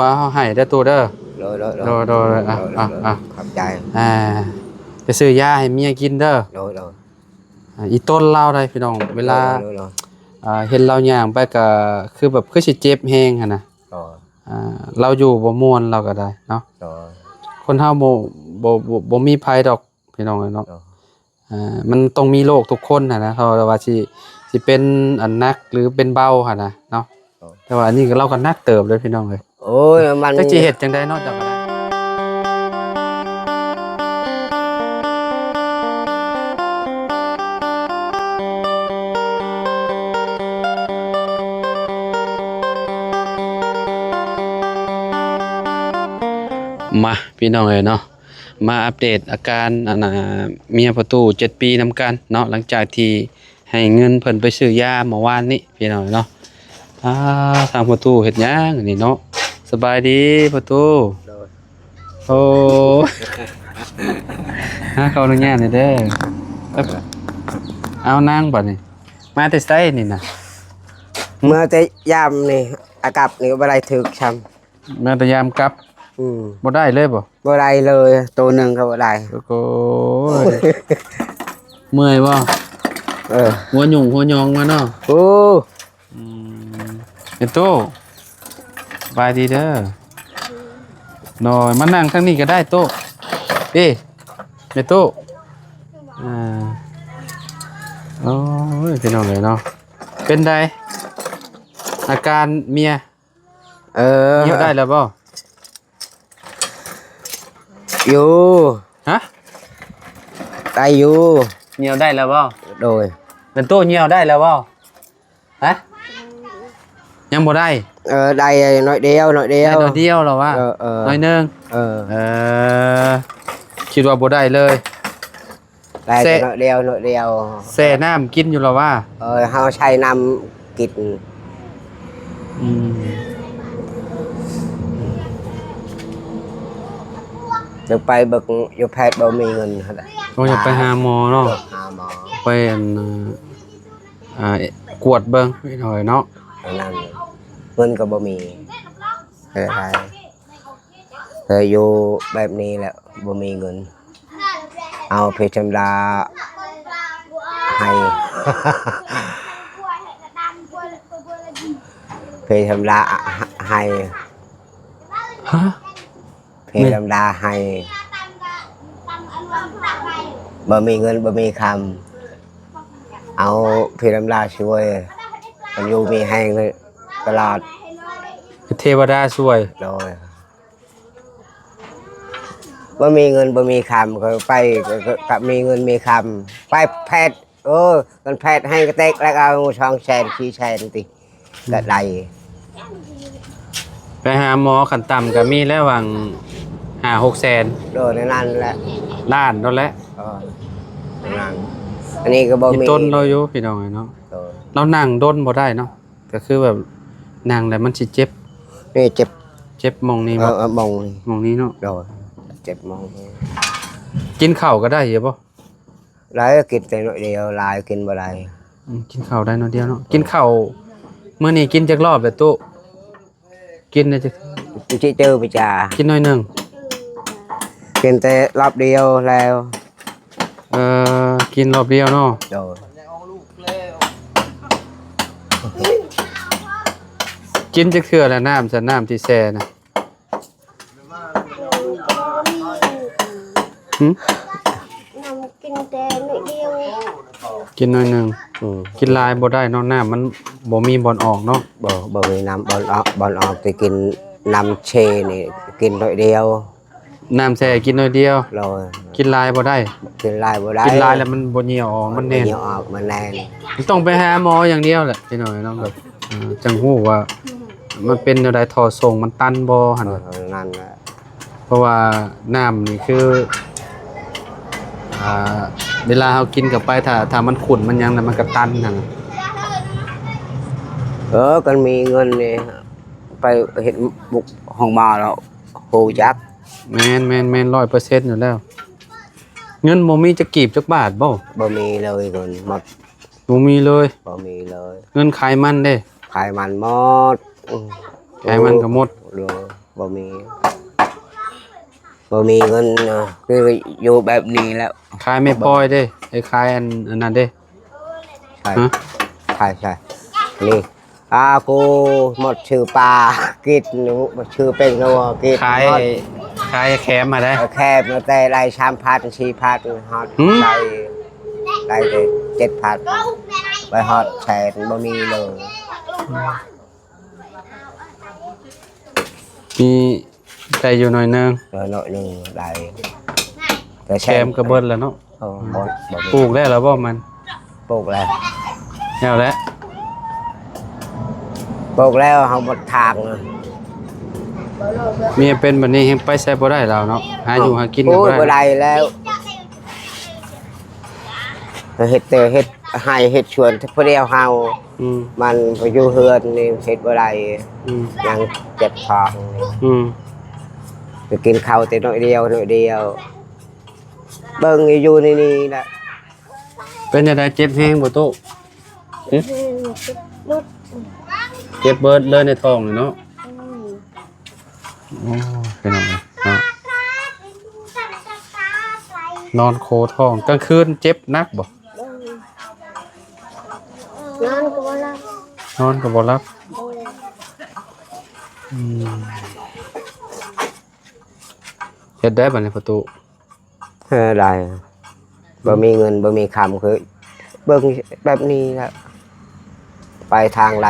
ເຮົາໃຫ້ເດີຕູ້ເດີ. ໂດຍ ໂດຍ ໂດຍ ໂດຍ ອ່ະ ໂດຍ ອ່ະ ໂດຍ ອ່ະ ຂອບໃຈ. ອ່າ ໄປຊື້ຢາໃຫ້ເມຍກິນເດີ. ໂດຍ ໂດຍ ອ່າ ອີຕົນລາວໄດ໋ພີ່ນ້ອງ ເວລາ ໂດຍ ໂດຍ ໂດຍ ອ່າ ເຫັນລາວຍ່າງໄປກະຄືແບບຄືຊິເຈັບແຮງຫັ້ນນະ. ໂດຍ ອ່າ ລາວຢູ່ບໍ່ມ່ວນລາວກະໄດ້ເນາະ. ໂດຍ ຄົນເຮົາບໍ່ ບໍ່ ບໍ່ ບໍ່ມີໃຜດອກ ພີ່ນ້ອງເອີຍເນາະ. ໂດຍ ອ່າ ມັນຕ້ອງມີໂລກທຸກຄົນຫັ້ນນະ ເຂົາວ່າຊິ ຊິເປັນອັນໜັກ ຫຼື ເປັນເບົາຫັ້ນນະເນາະ. ໂດຍ ແຕ່ວ່າອັນນີ້ກໍ ລາວກໍໜັກເຕີບເລີຍພີ່ນ້ອງເອີຍ. ໂອ້ຍ ມັນ ຈັກຊິເຮັດຈັ່ງໃດເນາະ ເຈົ້າກໍໄດ້. ມາ ພີ່ນ້ອງເອີຍເນາະ ມາອັບເດດອາການ ອັນນ່າ ເມຍພໍ່ຕູ້ເຈັດປີນຳກັນເນາະ ຫຼັງຈາກທີ່ໃຫ້ເງິນເພິ່ນໄປຊື້ຢາເມື່ອວານນີ້ພີ່ນ້ອງເນາະ. ອ່າ ທາງພໍ່ຕູ້ເຮັດຫຍັງນີ້ເນາະ. ສະບາຍດີພໍ່ຕູ້. ໂດຍ ໂອ້ ຮະ ຂໍອະນຸຍາດແດ່ເດີ. ເອົານາງບາດນີ້ ມາແຕ່ໃສນີ້ນະ? ເມື່ອແຕ່ຍາມນີ້ ອາກັບນີ້ບໍ່ໄດ້ຖືກຊ້ຳ. ມາແຕ່ຍາມກັບ. ອືມ ບໍ່ໄດ້ເລີຍບໍ່? ບໍ່ໄດ້ເລີຍ ໂຕໜຶ່ງກໍບໍ່ໄດ້. ໂອ້ຍ ເມື່ອຍບໍ່? ເອີ ຫົວຫຍຸ້ງຫົວຫຍອງມາເນາະ. ໂອ້ ອືມ ແມ່ຕູ້ ສະບາຍດີເດີ. ໂດຍ ມານັ່ງທາງນີ້ກໍໄດ້ຕູ້. ເອີ ແມ່ຕູ້ ອ່າ ໂອ້ຍ ພີ່ນ້ອງເອີຍເນາະ ເປັນໃດອາການເມຍ? ເອີ ຍ່ຽວໄດ້ແລ້ວບໍ່? ຢູ່ ຮະ ໄດ້ຢູ່. ຍ່ຽວໄດ້ແລ້ວບໍ່? ໂດຍ ແມ່ຕູ້ຍ່ຽວໄດ້ແລ້ວບໍ່? ຮະ ຍັງບໍ່ໄດ້. ເອີ ໄດ້ໜ້ອຍດຽວ ໜ້ອຍດຽວ ໄດ້ໜ້ອຍດຽວແລ້ວວ່າ. ເອີ ເອີ ໜ້ອຍໜຶ່ງ. ເອີ ເອີ ຄິດວ່າບໍ່ໄດ້ເລີຍ. ໄດ້ແຕ່ໜ້ອຍດຽວ ໜ້ອຍດຽວ. ແຊ່ນ້ຳກິນຢູ່ລະວ່າ. ເອີ ເຮົາໃຊ້ນ້ຳກິນ. ອືມ ຢາກໄປເບິ່ງຢູ່ແພດ ບໍ່ມີເງິນ. ໂອ້ ຢາກໄປຫາໝໍເນາະ. ຫາໝໍ ໄປອັນ ອ່າ ກວດເບິ່ງໜ້ອຍເນາະ. ອັນນັ້ນເງິນກໍບໍ່ມີ. ເອີ ເອີ ຢູ່ແບບນີ້ແຫຼະ ບໍ່ມີເງິນ. ເອົາເພດທຳມະດາໃຫ້ ເພດທຳມະດາໃຫ້. ຮະ ເພດທຳມະດາໃຫ້ ບໍ່ມີເງິນບໍ່ມີຄຳ. ເອົາເພດທຳມະດາຊ່ວຍ ມັນຢູ່ມີແຮງຕະຫຼອດ. ເທວະດາຊ່ວຍ. ໂດຍ ບໍ່ມີເງິນບໍ່ມີຄຳ ກໍໄປ ກໍ ກໍ ກໍມີເງິນມີຄຳ ໄປແພດ. ເອີ ກັນແພດໃຫ້ກະແຕກແລ້ວເອົາສອງແສນສີ່ແສນຕິ ກໍໄດ້. ໄປຫາໝໍຂັ້ນຕ່ຳກໍມີແລ້ວຫວ່າງຫ້າຫົກແສນ. ໂດຍ ໃນນັ້ນແຫຼະ ລ້ານໂດນແຫຼະ. ເອີ ນັ້ນ ອັນນີ້ກໍບໍ່ມີ. ມີຕົ້ນລາວຢູ່ພີ່ນ້ອງເອີຍເນາະ. ໂດຍ ລາວນັ່ງດົນບໍ່ໄດ້ເນາະ. ກໍຄືແບບນັ່ງແລ້ວມັນຊິເຈັບ. ນີ້ເຈັບ ເຈັບໝ່ອງນີ້ບໍ່? ເອີ ໝ່ອງນີ້ ໝ່ອງນີ້ເນາະ. ໂດຍ ເຈັບໝ່ອງນີ້. ກິນເຂົ້າກໍໄດ້ຢູ່ບໍ່? ໄດ້ ກິນແຕ່ໜ້ອຍດຽວ ຫຼາຍກິນບໍ່ໄດ້. ອືມ ກິນເຂົ້າໄດ້ໜ້ອຍດຽວເນາະ. ກິນເຂົ້າມື້ນີ້ກິນຈັກລອບແລ້ວຕູ້? ກິນໄດ້ຈັກ ຊິເຈີໄປຈ້າ ກິນໜ້ອຍໜຶ່ງ. ກິນແຕ່ລອບດຽວແລ້ວ. ເອີ ກິນລອບດຽວເນາະ. ໂດຍ ກິນຈັກເທື່ອລະ ນ້ຳຊັ້ນ ນ້ຳທີ່ແຊ່ນະ? ຫຶ? ນ້ຳກິນແຕ່ໜ້ອຍດຽວ ກິນໜ້ອຍໜຶ່ງ. ອືມ ກິນຫຼາຍບໍ່ໄດ້ເນາະ ນ້ຳມັນບໍ່ມີບ່ອນອອກເນາະ. ບໍ່ ບໍ່ມີນ້ຳບ່ອນອອກ ບ່ອນອອກ ຊິກິນນ້ຳແຊ່ນີ້ ກິນໜ້ອຍດຽວ. ນ້ຳແຊ່ກິນໜ້ອຍດຽວ. ໂດຍ ກິນຫຼາຍບໍ່ໄດ້ ກິນຫຼາຍບໍ່ໄດ້. ກິນຫຼາຍແລ້ວມັນບໍ່ຍ່ຽວອອກ ມັນແໜ້ນ ບໍ່ຍ່ຽວອອກ ມັນແໜ້ນ. ຕ້ອງໄປຫາໝໍຢ່າງດຽວແຫຼະພີ່ນ້ອງເນາະ ແບບ ອ່າ ຈັ່ງຮູ້ວ່າມັນເປັນແນວໃດ ທໍ່ສົ່ງມັນຕັນບໍ່ຫັ້ນ. ເອີ ນັ້ນແຫຼະ ເພາະວ່ານ້ຳນີ້ຄື ອ່າ ເວລາເຮົາກິນເຂົ້າໄປ ຖ້າ ຖ້າມັນຂຸ້ນມັນຫຍັງແລ້ວມັນກໍຕັນຫັ້ນ. ເອີ ຄັນມີເງິນນີ້ ໄປເຮັດບຸກຫ້ອງໝໍແລ້ວ ຮູ້ຈັກ. ແມ່ນໆໆ ຮ້ອຍເປີເຊັນຢູ່ແລ້ວ. ເງິນບໍ່ມີຈັກກີບຈັກບາດບໍ່? ບໍ່ມີເລີຍ ເງິນໝົດ. ບໍ່ມີເລີຍ? ບໍ່ມີເລີຍ. ເງິນຂາຍມັນເດ້? ຂາຍມັນໝົດ. ອືມ ຂາຍມັນກໍໝົດ. ໂດຍ ບໍ່ມີ ບໍ່ມີເງິນ ເອີ ຄືຢູ່ແບບນີ້ແລ້ວ. ຂາຍແມ່ພອຍເດ້ ໄອ້ຂາຍອັນ ອັນນັ້ນເດ້. ໃຊ່ ຮະ? ໃຊ່ ໃຊ່ ນີ້ ອາ ກູໝົດ ຊື້ປາກິນ ຊື້ເປັນຫົວກິນ ຂາຍ ໝົດ ຂາຍແຄມຫັ້ນແຫຼະ ເອີ ແຄມ ແຕ່ໄດ້ສາມພັນ ສີ່ພັນ ຮອດ ຫືມ ໄດ້ ໄດ້ແຕ່ເຈັດພັນ ໄປຮອດແສນ ບໍ່ມີເລີຍ. ມີໄດ້ຢູ່ໜ້ອຍໜຶ່ງ ເອີ ໜ້ອຍໜຶ່ງໄດ້ ແຕ່ແຄມກໍເບິດແລ້ວເນາະ. ເອີ ບໍ່ ບໍ່ມີ. ປູກແລ້ວລະບໍ່ມັນ? ປູກແລ້ວ ແລ້ວແຫຼະ ປູກແລ້ວ ເຮົາໝົດທາງ. ເມຍເປັນບັດນີ້ແຮງໄປໃສບໍ່ໄດ້ແລ້ວເນາະ ຫາຢູ່ຫາກິນກໍບໍ່ໄດ້ ໂອ້ຍ ບໍ່ໄດ້ແລ້ວ. ເຮັດແຕ່ເຮັດໄຮ່ເຮັດສວນຜູ້ດຽວເຮົາ ອືມ ມັນໄປຢູ່ເຮືອນນີ້ເຮັດບໍ່ໄດ້ ອືມ ຍັງເຈັບທ້ອງ ອືມ ໄປກິນເຂົ້າແຕ່ໜ້ອຍດຽວ ໜ້ອຍດຽວ ເບິ່ງຢູ່ໃນນີ້ນະ. ເປັນຈັ່ງໃດ ເຈັບແຮງບໍ່ຕູ້? ຫຶ? ເຈັບເບິດ ເຈັບເບິດເລີຍໃນທ້ອງນີ້ເນາະ. ອືມ ໂອ້ ພີ່ນ້ອງເອີຍເນາະ ນອນໂຄທ້ອງ ກາງຄືນເຈັບໜັກບໍ່? ໂດຍ ນອນກໍບໍ່ຫຼັບ ນອນກໍບໍ່ຫຼັບ. ໂດຍ ອືມ ເຮັດໄດ້ບັດນີ້ພໍ່ຕູ້? ເຮັດໄດ້ ອືມ ບໍ່ມີເງິນບໍ່ມີຄຳ ຄືເບິ່ງແບບນີ້ລະ ໄປທາງໃດ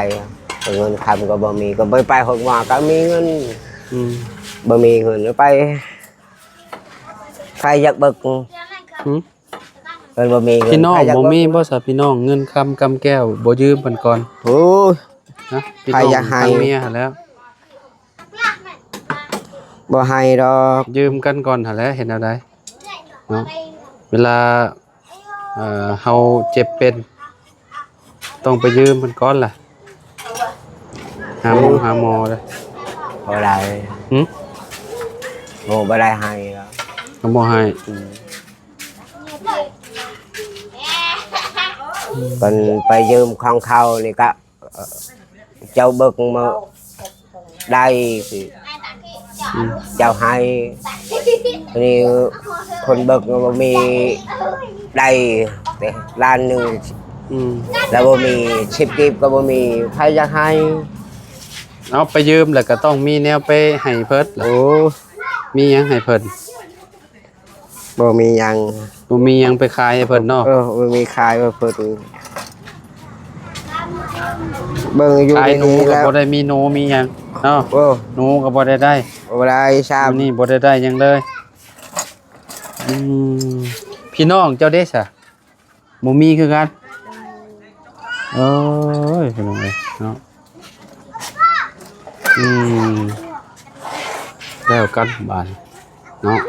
ເງິນຄຳກໍບໍ່ມີ ກໍບໍ່ໄປໂຮງໝໍ ກໍມີເງິນ ອືມ ບໍ່ມີເງິນໄປ ໃຜຢາກເບິ່ງ ຫື? ເພິ່ນບໍ່ມີເງິນ ພີ່ນ້ອງ ໃຜຢາກເບິ່ງ ບໍ່ມີບໍ່ຊະ ພີ່ນ້ອງ ເງິນຄຳກຳແກ້ວ ບໍ່ຢືມເພິ່ນກ່ອນ? ໂອ້ຍ ຮະ? ພີ່ນ້ອງ ໃຜຢາກໃຫ້ ທາງເມຍຫັ້ນແຫຼະ ບໍ່ໃຫ້ດອກ ຢືມກັນກ່ອນຫັ້ນແຫຼະ ເຮັດແນວໃດເນາະ ເວລາ ເອີ ເຮົາເຈັບເປັນ ຕ້ອງໄປຢືມເພິ່ນກ່ອນລະ ຫາໝໍ ໂອ້ ຫາໝໍເດີ້ ບໍ່ໄດ້ ຫຶ? ໂອ້ ບໍ່ໄດ້ໃຫ້ດອກ ເຂົາບໍ່ໃຫ້ ອືມ ເພິ່ນໄປຢືມຂອງເຂົານີ້ກະ ເຈົ້າເບິ່ງມາໄດ້ ອືມ ເຈົ້າໃຫ້ ນີ້ຄົນເບິ່ງບໍ່ມີ ໄດ້ແຕ່ລ້ານໜຶ່ງ ອືມ ແລ້ວບໍ່ມີ ສິບກີບກໍບໍ່ມີ ໃຜຢາກໃຫ້? ເອົາ ໄປຢືມແລ້ວກໍຕ້ອງມີແນວໄປໃຫ້ເພິ່ນລະ ໂອ້ ມີຫຍັງໃຫ້ເພິ່ນ? ບໍ່ມີຫຍັງ ບໍ່ມີຫຍັງໄປຂາຍໃຫ້ເພິ່ນເນາະ ເອີ ບໍ່ມີຂາຍໃຫ້ເພິ່ນ ເບິ່ງຢູ່ ຂາຍໜູກໍບໍ່ໄດ້ມີໜູມີຫຍັງເນາະ ໂອ້ ໜູກໍບໍ່ໄດ້ໄດ້ ບໍ່ໄດ້ຊ້ຳ ນີ້ບໍ່ໄດ້ໄດ້ຫຍັງເລີຍ ອືມ ພີ່ນ້ອງເຈົ້າເດ້ຊະ? ບໍ່ມີຄືກັນ ເອີ ພີ່ນ້ອງເອີຍເນາະ ອືມ ແລ້ວກັນບາດເນາະ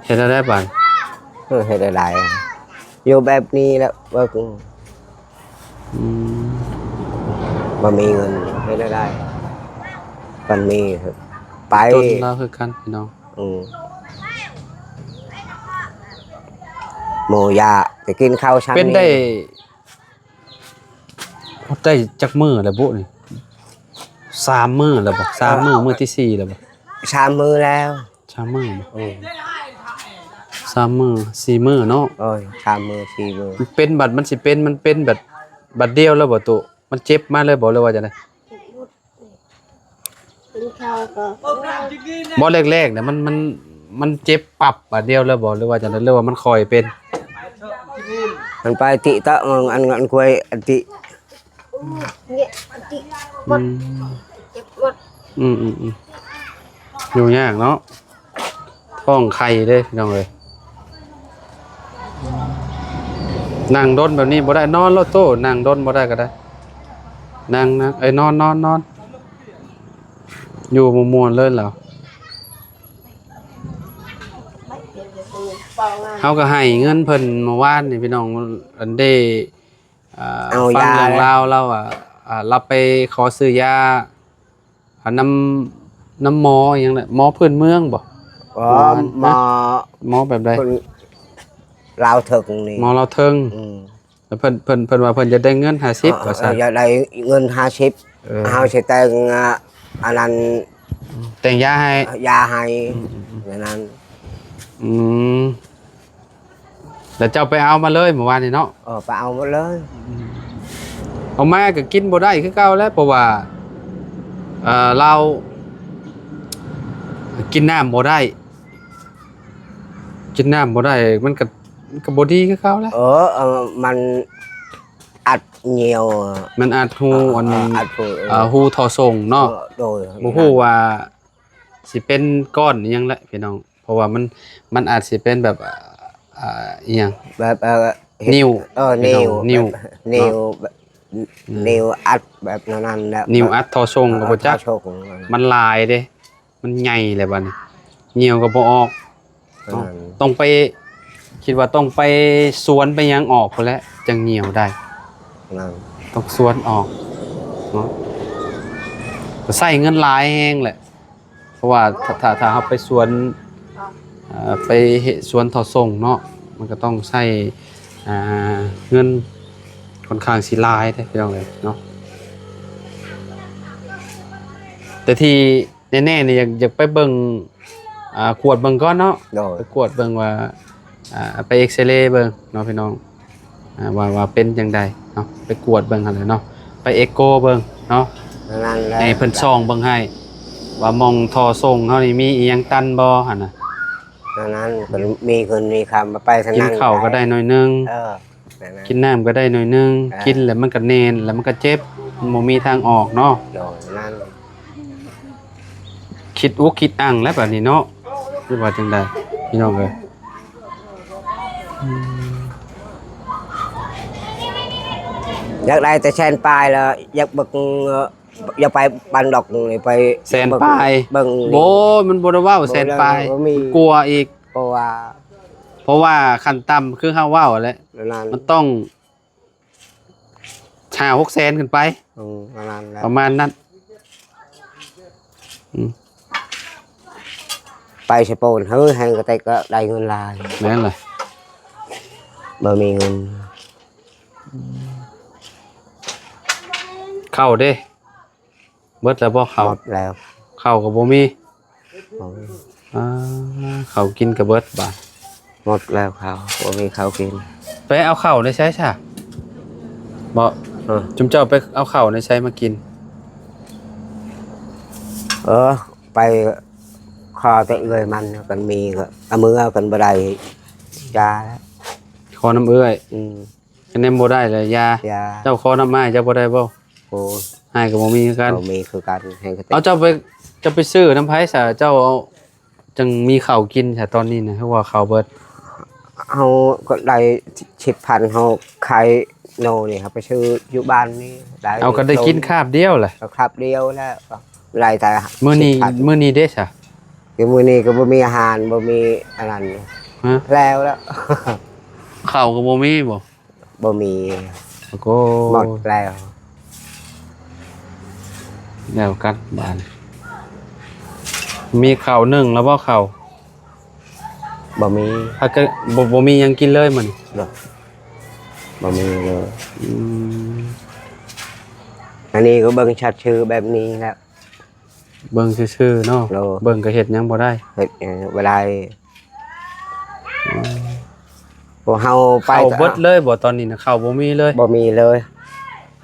ເຮັດແນວໃດບາດ ເອີ ເຮັດແນວໃດ ຢູ່ແບບນີ້ແຫຼະ ເບິ່ງ ອືມ ບໍ່ມີເງິນ ເຮັດແນວໃດ ຄັນມີໄປ ຈົນລາວຄືກັນ ພີ່ນ້ອງ. ອືມ ໝູຢາ ໄປກິນເຂົ້າຊັ້ນ ເປັນໄດ້ ນີ້ ໄດ້ຈັກມື້ແລ້ວບຸນີ້? ສາມມື້ແລ້ວບໍ? ສາມມື້ ເອີ ມື້ທີສີ່ແລ້ວບໍ? ສາມມື້ແລ້ວ ສາມມື້ບໍ? ເອີ ສາມມື້ ສີ່ມື້ເນາະ ໂອ້ຍ ສາມມື້ ສີ່ມື້ ເປັນບັດ ມັນຊິເປັນ ມັນເປັນແບບ ບັດດຽວເລີຍບໍຕູ້? ມັນເຈັບມາເລີຍບໍ ຫຼືວ່າຈັ່ງໃດ? ກິນເຂົ້າກໍ ບໍ່ ແລກໆນະ ມັນ ມັນ ມັນເຈັບປັບບາດດຽວເລີຍບໍ ຫຼືວ່າຈັ່ງໃດ ຫຼືວ່າມັນຄ່ອຍເປັນ? ມັນໄປຕິເຕາະ ອັນ ອັນກວຍ ອັນຕິ ອືມ ເຈັບໝົດ ອືມໆໆ ຢູ່ຍາກເນາະ. ທ້ອງໄຂ່ເດ້ພີ່ນ້ອງເອີຍ ນັ່ງດົນແບບນີ້ບໍ່ໄດ້ ນອນໂລດໂຕ ນັ່ງດົນບໍ່ໄດ້ກໍໄດ້ ນັ່ງ ນັ່ງ ເອີຍ ນອນ ນອນ ນອນ ຢູ່ບໍ່ມ່ວນເລີຍລາວ ເຮົາກໍໃຫ້ເງິນເພິ່ນມື້ວານນີ້ພີ່ນ້ອງ ອັນເດ້ ອ່າ ເອົາຢາ ຟັງເລື່ອງລາວລາວວ່າ ອ່າ ລາວໄປຂໍຊື້ຢາ ອັນນຳ ນຳໝໍອີ່ຫຍັງນະ ໝໍພື້ນເມືອງບໍ? ອໍ ໝໍ ໝໍແບບໃດ? ເພິ່ນ ລາວເທິງນີ້ ໝໍລາວເທິງ ອືມ ແລ້ວເພິ່ນ ເພິ່ນ ເພິ່ນວ່າເພິ່ນຢາກໄດ້ເງິນຫ້າສິບ ເອີ ວ່າຊັ້ນ ຢາກໄດ້ເງິນຫ້າສິບ ເອີ ເຮົາຊິແຕ່ງ ອ່າ ອັນນັ້ນ ແຕ່ງຢາໃຫ້ ຢາໃຫ້ ອືມ ແນວນັ້ນ. ອືມ ແລ້ວເຈົ້າໄປເອົາມາເລີຍມື້ວານນີ້ເນາະ? ເອີ ໄປເອົາໝົດເລີຍ. ອືມ ເອົາມາກໍກິນບໍ່ໄດ້ຄືເກົ່າແຫຼະ ເພາະວ່າ ເອີ ລາວກິນນ້ຳບໍ່ໄດ້ ກິນນ້ຳບໍ່ໄດ້ ມັນກໍ ມັນກໍບໍ່ດີຄືເກົ່າແຫຼະ. ເອີ ເອີ ມັນອັດຍ່ຽວ ມັນອັດຮູ ເອີ ອັນ ເອີ ອັດຮູ ເອີ ຮູທໍ່ສົ່ງເນາະ. ເອີ ໂດຍ ບໍ່ຮູ້ວ່າຊິເປັນກ້ອນອີ່ຫຍັງແຫຼະພີ່ນ້ອງ ເພາະວ່າມັນ ມັນອາດຊິເປັນແບບ ອ່າ ອີ່ຫຍັງ ແບບ ເອີ ນິ້ວ ເອີ ນິ້ວ ນິ້ວ ແບບ ເນາະ ແບບ ອືມ ນິ້ວອັດແບບນັ້ນແຫຼະ ນິ້ວອັດທໍ່ສົ່ງກໍບໍ່ຈັກ ເອີ ທໍ່ສົ່ງ ມັນຫຼາຍເດ້. ມັນໃຫຍ່ແລ້ວບັດນີ້ ຍ່ຽວກໍບໍ່ອອກເນາະ. ອືມ ຕ້ອງໄປ ຄິດວ່າຕ້ອງໄປສວນໄປຫຍັງອອກພຸ້ນແຫຼະ ຈັ່ງຍ່ຽວໄດ້. ອືມ ຕ້ອງສວນອອກເນາະ ກໍໃຊ້ເງິນຫຼາຍແຮງແຫຼະ ເພາະວ່າຖ້າ ຖ້າ ຖ້າເຮົາໄປສວນ ເອີ ໄປເຮັດສວນທໍ່ສົ່ງເນາະ ມັນກໍຕ້ອງໃຊ້ ອ່າ ເງິນຂ້ອນຂ້າງຊິຫຼາຍເດ້ພີ່ນ້ອງເອີຍເນາະ. ແຕ່ທີ່ ແນ່ໆນີ້ ຢາກ ຢາກໄປເບິ່ງ ອ່າ ກວດເບິ່ງກ່ອນເນາະ. ໂດຍ ໄປກວດເບິ່ງວ່າ ອ່າ ໄປເອັກຊະເລເບິ່ງເນາະພີ່ນ້ອງ ອ່າ ວ່າ ວ່າເປັນຈັ່ງໃດເນາະ ໄປກວດເບິ່ງຫັ້ນແຫຼະເນາະ ໄປເອໂກເບິ່ງເນາະ ນັ້ນແຫຼະ ໃຫ້ເພິ່ນສ່ອງເບິ່ງໃຫ້ ວ່າໝ່ອງທໍ່ສົ່ງເຮົານີ້ມີອີ່ຫຍັງຕັນບໍ່ຫັ້ນນະ. ນັ້ນໆ ເພິ່ນມີເງິນມີຄຳໄປທາງນັ້ນ ກິນເຂົ້າກໍໄດ້ໜ້ອຍໜຶ່ງ ເອີ ນັ້ນໆ ກິນນ້ຳກໍໄດ້ໜ້ອຍໜຶ່ງ ເອີ ກິນແລ້ວມັນກໍແໜ້ນ ແລ້ວມັນກໍເຈັບ ມັນບໍ່ມີທາງອອກເນາະ. ໂດຍ ນັ້ນ ຄິດອຸກຄິດອັ່ງແລ້ວບາດນີ້ເນາະ ຫຼືວ່າຈັ່ງໃດພີ່ນ້ອງເອີຍ? ອືມ ຢາກໄດ້ແຕ່ແສນປາຍລະ ຢາກເບິ່ງ ເອີ ຢາກໄປບ້ານດອກນີ້ ໄປແສນປາຍ ເບິ່ງ ໂອ້ຍ ມັນບໍ່ໄດ້ເວົ້າແສນປາຍ ບໍ່ໄດ້ ບໍ່ມີ ກວ່າອີກ ເພາະວ່າ ເພາະວ່າຂັ້ນຕ່ຳຄືເຮົາເວົ້າຫັ້ນແຫຼະ ນັ້ນ ມັນຕ້ອງ ຫ້າຫົກແສນຂຶ້ນໄປ ອືມ ປະມານນັ້ນແຫຼະ ປະມານນັ້ນ. ອືມ ໄປສະໂປນເຮີ້ຍ ແຮງກະແຕກກໍໄດ້ເງິນຫຼາຍ ແມ່ນລະ ບໍ່ມີເງິນ. ເຂົ້າເດ້ ເບິດແລ້ວບໍ່ເຂົ້າ? ໝົດແລ້ວ ເຂົ້າກໍບໍ່ມີ ບໍ່ມີ ອ່າ ເຂົ້າກິນກໍເບິດບາດ ໝົດແລ້ວເຂົ້າ ບໍ່ມີເຂົ້າກິນ. ໄປເອົາເຂົ້າໃນໃສຊະ? ບໍ່ ເອີ ຈຸມເຈົ້າໄປເອົາເຂົ້າໃນໃສມາກິນ? ເອີ ໄປຂໍແຕ່ເອື້ອຍມັນ ຄັນມີກໍເອົາເມືອ ຄັນບໍ່ໄດ້ຢ່າແລ້ວ ຂໍນຳເອື້ອຍ ອືມ. ຄັນແນມບໍ່ໄດ້ລະຢ່າ ຢ່າ ເຈົ້າຂໍນຳອ້າຍເຈົ້າບໍ່ໄດ້ບໍ່? ໂອ້ ອ້າຍກໍບໍ່ມີຄືກັນ ບໍ່ມີຄືກັນ ແຮງກະແຕກ ເອົາ ເຈົ້າໄປ ເຈົ້າໄປຊື້ນຳໃຜຊະ ເຈົ້າຈັ່ງມີເຂົ້າກິນຊະຕອນນີ້ນະ ຄືວ່າເຂົ້າເບິດ? ເຮົາກໍໄດ້ສິບພັນ ເຮົາຂາຍໂນນີ້ ເຮົາໄປຊື້ຢູ່ບ້ານນີ້ໄດ້ ເອົາ ກໍໄດ້ກິນຄາບດຽວແຫຼະ ກໍຄາບດຽວແລ້ວ ກໍໄດ້ແຕ່ ມື້ນີ້ ສິບພັນ ມື້ນີ້ເດ້ຊະ? ຄືມື້ນີ້ກໍບໍ່ມີອາຫານ ບໍ່ມີອັນນັ້ນ ຮະ? ແລ້ວ ແລ້ວ ເຂົ້າກໍບໍ່ມີບໍ່? ບໍ່ມີ ໂອ້ໂຫ ໝົດແລ້ວ ແລ້ວກັນບາດນີ້ ມີເຂົ້າໜຶ້ງແລ້ວບໍ່ເຂົ້າ? ບໍ່ມີ ຫາກະ ບໍ່ ບໍ່ມີຫຍັງກິນເລີຍມື້ນີ້ ບໍ່ ບໍ່ມີເລີຍ ອືມ ອັນນີ້ກໍເບິ່ງຊັດຊື່ແບບນີ້ແຫຼະ. ເບິ່ງຊື່ໆເນາະ ໂດຍ ເບິ່ງກໍເຮັດຫຍັງບໍ່ໄດ້ ເຮັດຫຍັງບໍ່ໄດ້ ອືມ ພວກເຮົາໄປ ເຂົ້າເບິດເລີຍບໍ່? ຕອນນີ້ນະເຂົ້າບໍ່ມີເລີຍ ບໍ່ມີເລີຍ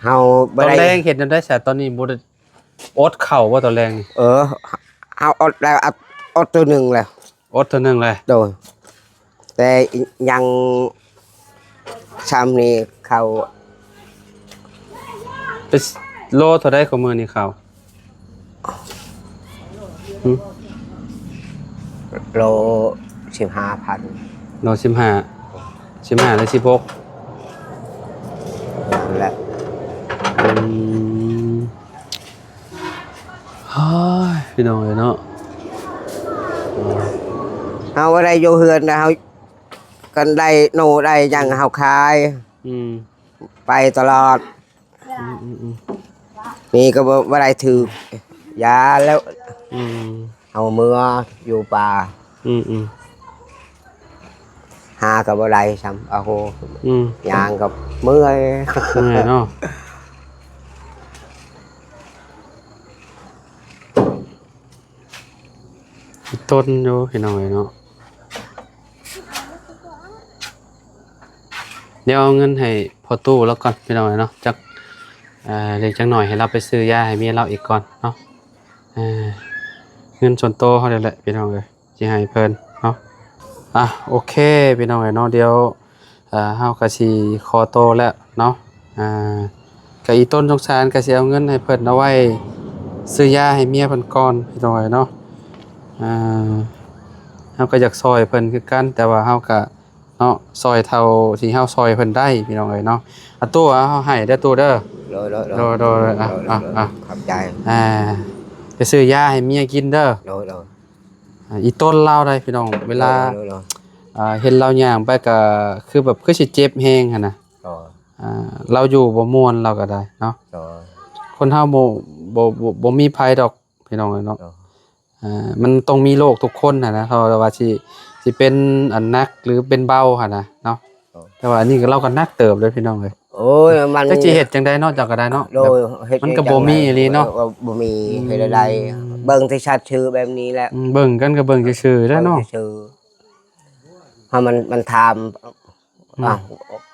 ເຮົາບໍ່ໄດ້ ຕອນແລງເຮັດແນວໃດຊະ? ຕອນນີ້ບໍ່ໄດ້ອົດເຂົ້າບໍ່ຕອນແລງນີ້? ເອີ ເຮົາອົດແລ້ວ ອົດ ອົດເທື່ອໜຶ່ງແລ້ວ ອົດເທື່ອໜຶ່ງແຫຼະ ໂດຍ ແຕ່ຍັງຊ່ຳນີ້ເຂົ້າ ເປັນໂລເທົ່າໃດຂອງມື້ນີ້ເຂົ້າ? ຫຶ? ໂລສິບຫ້າພັນ ໂລສິບຫ້າ ສິບຫ້າ ຫຼື ສິບຫົກ ນັ້ນແຫຼະ ອືມ. ໂອ້ຍ ພີ່ນ້ອງເອີຍເນາະ ເຮົາບໍ່ໄດ້ຢູ່ເຮືອນນະ ເຮົາ ຄັນໄດ້ໂນໄດ້ຫຍັງເຮົາຂາຍ ອືມ ໄປຕະຫຼອດ ອືມໆໆ ນີ້ກໍບໍ່ ບໍ່ໄດ້ຖືກຢາແລ້ວ ອືມ ເຮົາເມືອຢູ່ປ່າ ອືມໆ ຫາກໍບໍ່ໄດ້ຊ້ຳ ໂອ້ໂຫ ອືມ ຍ່າງກໍເມື່ອຍ ເມື່ອຍເນາະ. ອີ່ຕົນຢູ່ ພີ່ນ້ອງເອີຍເນາະ. ດຽວເອົາເງິນໃຫ້ພໍ່ຕູ້ລາວກ່ອນ ພີ່ນ້ອງເອີຍເນາະ. ຈັກ ເອີ ເດ ຈັກໜ້ອຍໃຫ້ລາວໄປຊື້ຢາໃຫ້ເມຍລາວອີກກ່ອນເນາະ. ເອີ ເງິນສ່ວນໂຕເຮົານີ້ແຫຼະ ພີ່ນ້ອງເອີຍ ຊິໃຫ້ເພິ່ນເນາະ. ອ່ະ ໂອເຄ ພີ່ນ້ອງເອີຍເນາະ. ດຽວ ເອີ ເຮົາກະຊິຂໍໂຕແລ້ວເນາະ. ອ່າ ກະອີ່ຕົນສົງສານ ກະຊິເອົາເງິນໃຫ້ເພິ່ນເອົາໄວ້ຊື້ຢາໃຫ້ເມຍເພິ່ນກ່ອນ ພີ່ນ້ອງເອີຍເນາະ. ອ່າ ເຮົາກະຢາກຊ່ອຍເພິ່ນຄືກັນ ແຕ່ວ່າເຮົາກະເນາະ ຊ່ອຍເທົ່າທີ່ເຮົາຊ່ອຍເພິ່ນໄດ້ ພີ່ນ້ອງເອີຍເນາະ. ອາ ຕູ້ ເອົາ ເຮົາໃຫ້ເດີ ຕູ້ເດີ. ໂດຍ ໂດຍ ໂດຍ ໂດຍ ໂດຍ ອ່ະ ໂດຍ ອ່ະ ໂດຍ ອ່ະ ຂອບໃຈ. ອ່າ ໄປຊື້ຢາໃຫ້ເມຍກິນເດີ. ໂດຍ ໂດຍ. ອ່າ ອີ່ຕົນລາວໄດ໋ ພີ່ນ້ອງ ເວລາ ໂດຍ ໂດຍ ໂດຍ ອ່າ ເຫັນລາວຍ່າງໄປກະຄືແບບ ຄືຊິເຈັບແຮງຫັ້ນນະ. ໂດຍ. ອ່າ ລາວຢູ່ບໍ່ມ່ວນ ລາວກະໄດ້ເນາະ. ໂດຍ. ຄົນເຮົາບໍ່ ບໍ່ ບໍ່ ບໍ່ມີໃຜດອກ ພີ່ນ້ອງເອີຍເນາະ. ໂດຍ. ອ່າ ມັນຕ້ອງມີໂລກທຸກຄົນຫັ້ນນະ ເຂົາວ່າຊິ ຊິເປັນອັນໜັກ ຫຼື ເປັນເບົາຫັ້ນນະເນາະ. ໂດຍ. ແຕ່ວ່າອັນນີ້ກະ ລາວກະໜັກເຕີບເລີຍ ພີ່ນ້ອງເອີຍ. ໂອ້ຍ ມັນ ຈັກຊິເຮັດຈັ່ງໃດເນາະ ເຈົ້າກະໄດ້ເນາະ. ໂດຍ. ແບບ ມັນກະບໍ່ມີອີ່ຫຼີເນາະ. ເອີ ບໍ່ມີ ອືມ ເຮັດແນວໃດ ເບິ່ງແຕ່ສັດຊື່ແບບນີ້ແຫຼະ. ອືມ ເບິ່ງກັນກະເບິ່ງຊື່ໆແຫຼະເນາະ. ເບິ່ງຊື່ໆ ເຮົາມັນ ມັນຖາມ ອືມ ອ້າວ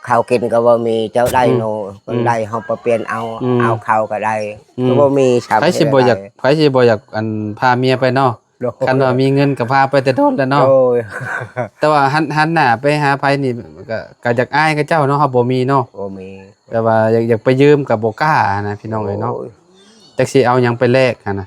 ເຂົ້າກິນກະບໍ່ມີ ເຈົ້າໄດ້ ອືມ ໂນ ອືມ ໄດ້ເຮົາໄປປ່ຽນເອົາ ອືມ ເອົາເຂົ້າກະໄດ້ ອືມ ກະບໍ່ມີຊ້ຳ. ໃຜຊິບໍ່ຢາກ ເຮັດແນວໃດ ໃຜຊິບໍ່ຢາກ ອັນ ພາເມຍໄປເນາະ. ໂດຍ. ຄັນວ່າມີເງິນກະພາໄປແຕ່ດົນແລ້ວເນາະ. ໂດຍ. ແຕ່ວ່າຫັນ ຫັນໜ້າໄປຫາໃຜນີ້ກະ ກະຢາກອາຍເຂົາເຈົ້າເນາະ ເຮົາບໍ່ມີເນາະ. ບໍ່ມີ. ແຕ່ວ່າຢາກ ຢາກໄປຢືມກະບໍ່ກ້າຫັ້ນນະ ພີ່ນ້ອງເອີຍເນາະ. ໂອ້ຍ ຈັກຊິເອົາຫຍັງໄປແລກຫັ້ນນະ.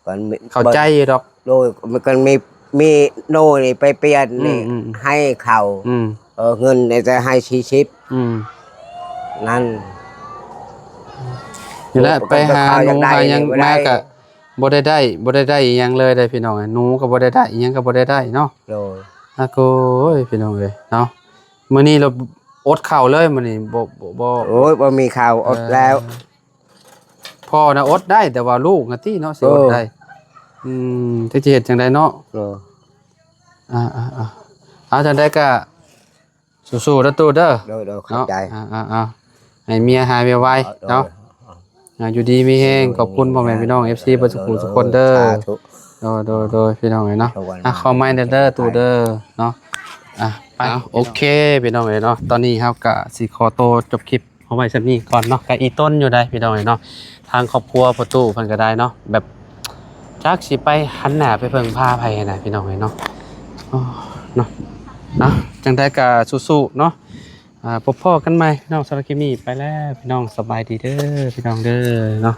ເພິ່ນມີ ເຂົ້າໃຈຢູ່ດອກ. ໂດຍ. ມັນກະມີ ມີໂນນີ້ໄປປ່ຽນນີ້ ອືມ ອືມ ໃຫ້ເຂົາ ອືມ ເອີ ເງິນນີ້ຈະໃຫ້ສີ່ສິບ ອືມ ນັ້ນ. ນີ້ແຫຼະ ໂດຍ. ໄປຫາໜູຫາຫຍັງມາກະ ບໍ່ໄດ້ໄດ້ ບໍ່ໄດ້ໄດ້ອີ່ຫຍັງເລີຍເດ້ ພີ່ນ້ອງເອີຍ. ໜູກະບໍ່ໄດ້ໄດ້ ອີ່ຫຍັງກະບໍ່ໄດ້ໄດ້ເນາະ. ໂດຍ. ອາ ໂກຍ ພີ່ນ້ອງເອີຍເນາະ ມື້ນີ້ລະອົດເຂົ້າເລີຍ ມື້ນີ້ ບໍ່ ບໍ່ ບໍ່ ໂອ້ຍ ບໍ່ມີເຂົ້າ ອົດແລ້ວ. ເອີ ພໍ່ນະອົດໄດ້ ແຕ່ວ່າລູກນະຕິເນາະ ຊິອົດໄດ້. ເອີ ອືມ ຈັກຊິເຮັດຈັ່ງໃດເນາະ. ເອີ ອ່າໆໆ ເອົາ ຈັ່ງໃດກະສູ້ໆເດີຕູ້ເດີ. ໂດຍໆ ຂອບໃຈເນາະ. ອ່າໆໆ ໃຫ້ເມຍຫາຍໄວໆເນາະ. ໂດຍ. ອ່າ ຢູ່ດີມີແຮງ. ໂດຍ. ຂອບຄຸນພໍ່ແມ່ພີ່ນ້ອງ ເອັຟຊີ ເບິດສູ່ຜູ້ສູ່ຄົນເດີ. ສາທຸ. ໂດຍໆໆ ພີ່ນ້ອງເອີຍເນາະ. ອ່າ ຂໍໃໝ່ແດ່ເດີຕູ້ເດີເນາະ. ອ່າ ໄປ ອ່າ ໂອເຄ ພີ່ນ້ອງເອີຍເນາະ. ຕອນນີ້ເຮົາກະຊິຂໍໂຕຈົບຄລິບ ເອົາໄວ້ສ່ຳນີ້ກ່ອນເນາະ. ກະອີ່ຕົນຢູ່ໃດ໋ ພີ່ນ້ອງເອີຍເນາະ. ທາງຄອບຄົວພໍ່ຕູ້ເພິ່ນກະໄດ້ເນາະ ແບບຈັກຊິໄປຫັນໜ້າໄປເພິ່ງພາໃຜຫັ້ນນະ ພີ່ນ້ອງເອີຍເນາະ. ໂອ້ ເນາະ ເອົາ ຈັ່ງໃດກະສູ້ໆເນາະ. ພົບພໍ້ກັນໃໝ່ ພີ່ນ້ອງ. ສຳລັບຄລິບນີ້ໄປແລ້ວ ພີ່ນ້ອງ. ສະບາຍດີເດີ ພີ່ນ້ອງເດີເນາະ.